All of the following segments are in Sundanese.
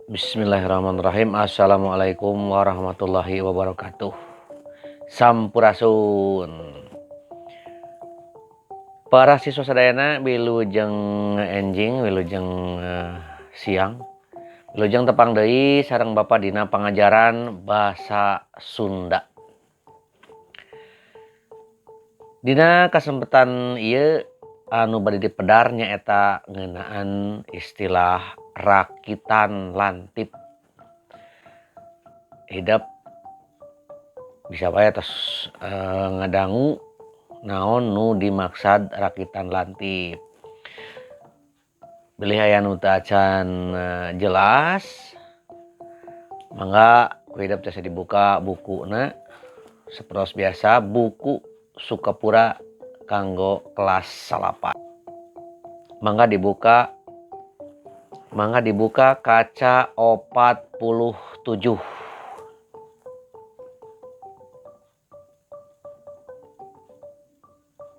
Bismillahirrahmanirrahim. Assalamualaikum warahmatullahi wabarakatuh. Sampurasun. Para siswa sadayana wilujeng enjing, wilujeng siang. Wilujeng tepang deui sareng Bapak dina pangajaran Basa Sunda. Dina kasempatan ieu anu bade dipedar nyaeta ngeunaan istilah rakitan lantip. Hidep bisa wae tos ngadangu naon nu dimaksad rakitan lantip. Bilih aya nu teu acan jelas, mangga ku hidep tiasa dibuka bukuna sapertos biasa buku Sukapura kanggo kelas 9. Mangga dibuka kaca 47.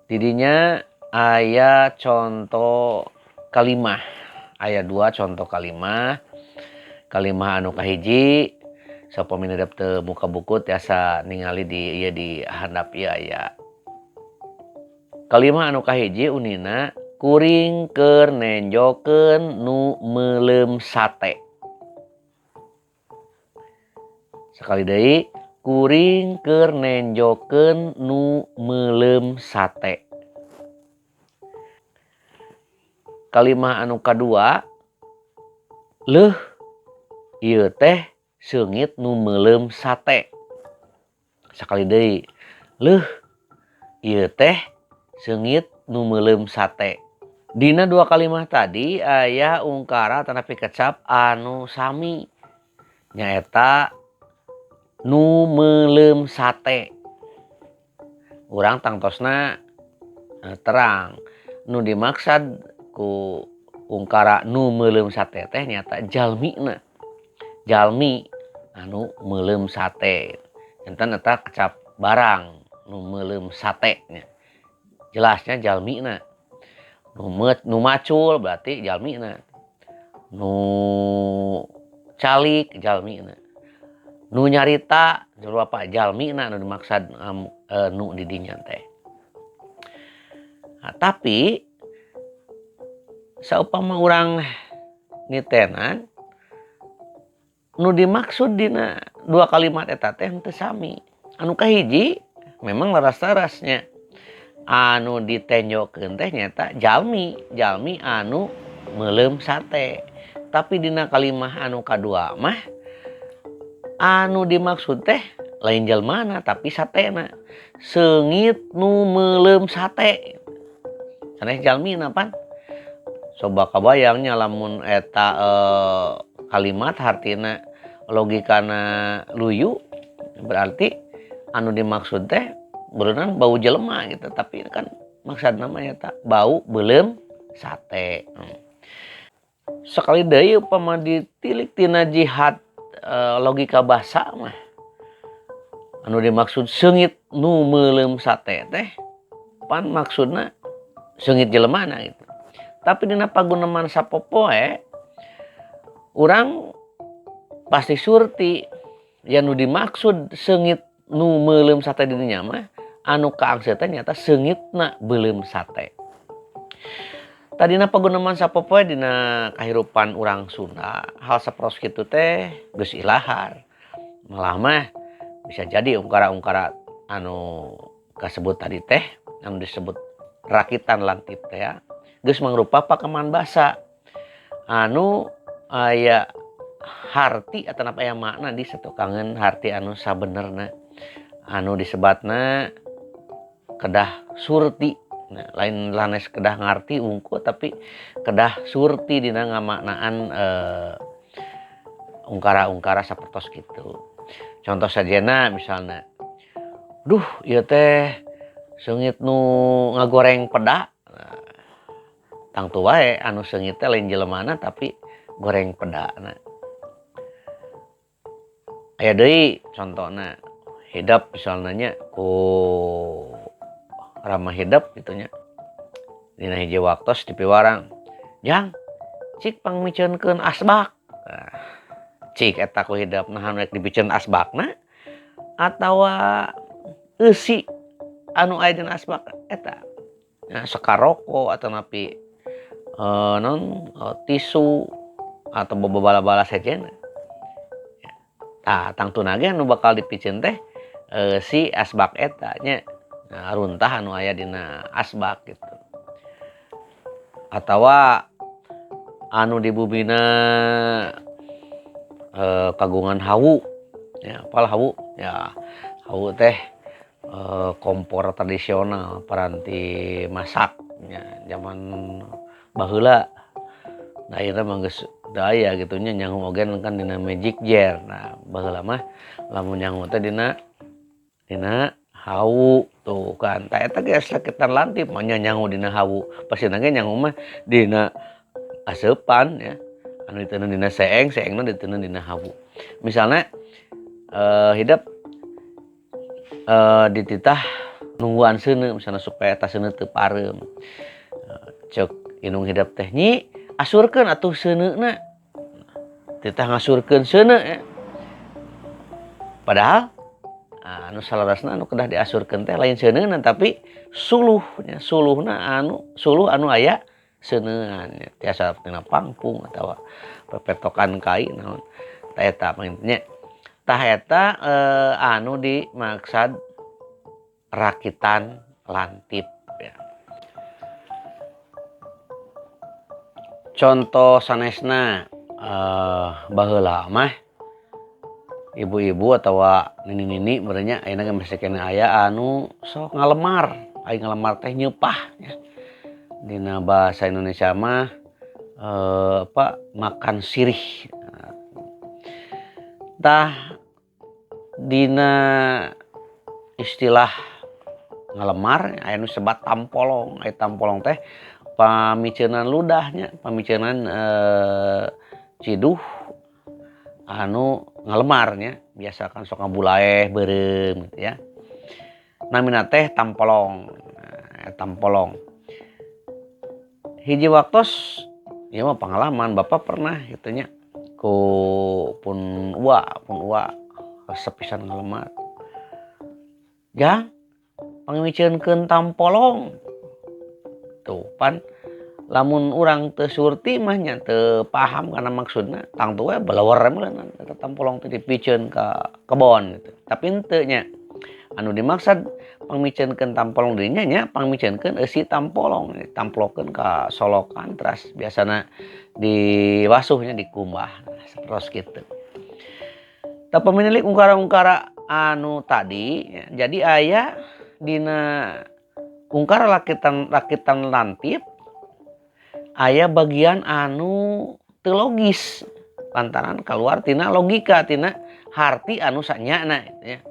Didinya aya contoh kalimah, aya dua contoh kalimah. Kalimah anu kahiji sapami hidep teu muka buku tiasa ningali di ieu di handap ieu aya. Kalimah anu kahiji unina kuring keur nenjokeun nu meuleum sate. Sekali deui, kuring keur nenjokeun nu meuleum sate. Kalimah anu kadua, leuh ieu teh seungit nu meuleum sate. Sakali deui, leuh ieu teh seungit nu meuleum sate. Dina dua kalimah tadi aya ungkara tanapi kecap anu sami, nyaeta nu meuleum sate. Urang tangtosna terang nu dimaksad ku ungkara nu meuleum sate teh nyata jalmina, jalmi anu meuleum sate. Enten eta kecap barang nu meuleum sate nya. Jelasnya jalmina. Nu macul berarti jalmina. Nu calik jalmina. Nu nyarita apa jalmina nu dimaksad nu di dinya teh. Nah, tapi saupama urang nitenan nu dimaksud dina dua kalimat eta teh henteu sami. Anu kahiji memang leras-lerasnya. Anu ditenjokeun teh nyata jalmi, jalmi anu meuleum sate. Tapi dina kalimah anu kadua mah anu dimaksud teh lain jalmana tapi satena. Seungit nu meuleum sate. Sanes jalmina pan. Coba kabayangnya lamun eta kalimat hartina logikana luyu, berarti anu dimaksud teh berenang bau jelema gitu, tapi kan maksud namanya tak bau belum sate. Sekali deui upama ditilik tina jihad logika bahasa mah anu dimaksud seungit nu meuleum sate teh pan maksudna seungit jelemana gitu. Tapi dina paguneman sapopoe urang pasti surti ya nu dimaksud seungit nu meuleum sate di dinya mah anu kaangseut teh nyata seungitna beuleum sate. Tadina paguneman sapopoe dina kahirupan urang Sunda hal sapertos kitu teh geus ilahar. Malah mah bisa jadi ungkara-ungkara anu kasebut tadi teh anu disebut rakitan lantip teh ya geus mangrupa pakeman basa anu aya harti atau aya makna di satukangeun harti anu sabenerna anu disebatna kedah surti. Nah, lain lanes kedah ngarti ungku tapi kedah surti dina ngamaknaan ungkara-ungkara sapertos kitu. Contoh sajena misalna, duh ieu teh seungit nu ngagoreng peda. Nah, tangtu wae anu seungit teh lain jelemana tapi goreng pedana. Aya deui contona hidep misalna nya ku ramah hidep gitu nya. Dina hiji waktos dipiwarang, jang cik pangmiceunkeun asbak. Nah, Cik eta ku hidep naha nu rek dipiceun asbakna atawa eusi anu aya dina asbak eta. Nya sekar roko atanapi naon tisu atau bala-bala sejenna. Tah tangtuna ge anu bakal dipiceun teh si asbak eta nya. Nah, runtah anu aya dina asbak gitu. Atawa anu di bumina kagungan hawu ya, apal hawu ya, hawu teh kompor tradisional paranti masak nya zaman baheula. Nah ayeuna mah geus teu aya kitu nya, nyangu oge kan dina magic jar. Nah baheula mah lamun nyangu teh dina hawu tuh kan. Tah eta ge rakitan lantip mah nya nyangu dina hawu, pastina ge nyangu mah dina aseupan ya, anu diteundeun dina seeng, seengna diteundeun dina hawu. Misalna hidep dititah nungguan seuneu misalna supaya eta seuneu teu pareum. Ceuk indung hidep teh, nyi asurkeun atuh seuneuna. Titah ngasurkeun seuneu ya. Padahal anu salarasna anu kedah diasurkeun teh lain seuneuna tapi suluh nya, suluhna anu suluh anu aya seuneuan nya, tiasa tina pangpung atawa pepetokan kai naon. Tah eta nya. Tah eta anu dimaksad rakitan lantip ya. Contoh sanesna baheula mah ibu-ibu atawa nini-nini meureun nya ayeuna ge masih keneh aya anu sok ngalemar. Ai ngalemar teh nyeupah nya. Dina bahasa Indonesia mah makan sirih. Tah dina istilah ngalemar aya nu sebat tampolong. Ai tampolong teh pamiceunan ludah nya, pamiceunan ciduh anu ngalemar nya, biasa kan sok ngabulaeh beureum gitu ya. Namina teh tampolong. Nah, tampolong. Hiji waktos ieu mah pengalaman bapak pernah kitu nya ku pun uwa resep pisan ngalemar. Jang pangmiceunkeun tampolong. Tuh pan lamun urang teu surti mah nya teu paham kana maksudna, tangtu we belewer meureun eta tampolong teh dipiceun ka kebon gitu. Tapi henteu nya. Anu dimaksud pangmiceunkeun tampolong dirinya nya pangmiceunkeun eusi tampolong, tamplokeun ka solokan teras biasana diwasuhnya dikumbah sapertos kitu. Tah paminilik ungkara-ungkara anu tadi ya, jadi aya dina ungkara rakitan lantip aya bagian anu teu logis lantaran keluar tina logika tina harti anu sanyana gitu ya.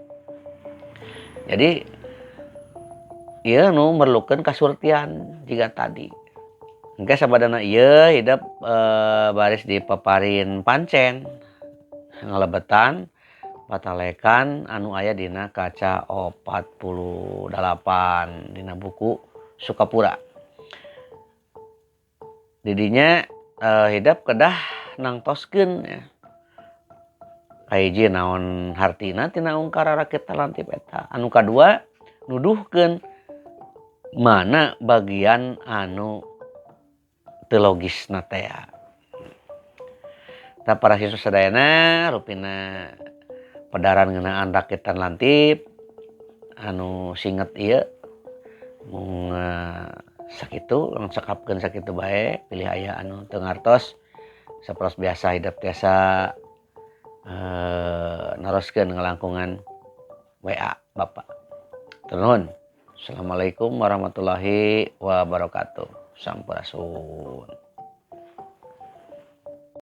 Jadi ieu nu merlukeun kasurtian jiga tadi. Engke sabadana ieu hidep baris dipaparin pancen ngalebetan patalekan anu aya dina kaca 48 dina buku Sukapura. Didinya hidep kedah nangtoskeun ya. Kahiji naon hartina tina ungkara rakitan lantip eta. Anu kadua nuduhkeun mana bagian anu teu logisna teh. Tah para siswa sadayana rupina pedaran ngeunaan rakitan lantip anu singet ieu mung sakitu langsekapkeun sakitu bae pilih aya anu teu ngartos sapertos biasa hidep tiasa naroskeun ngalangkungan WA Bapak. Nuhun. Assalamualaikum warahmatullahi wabarakatuh. Sampurasun.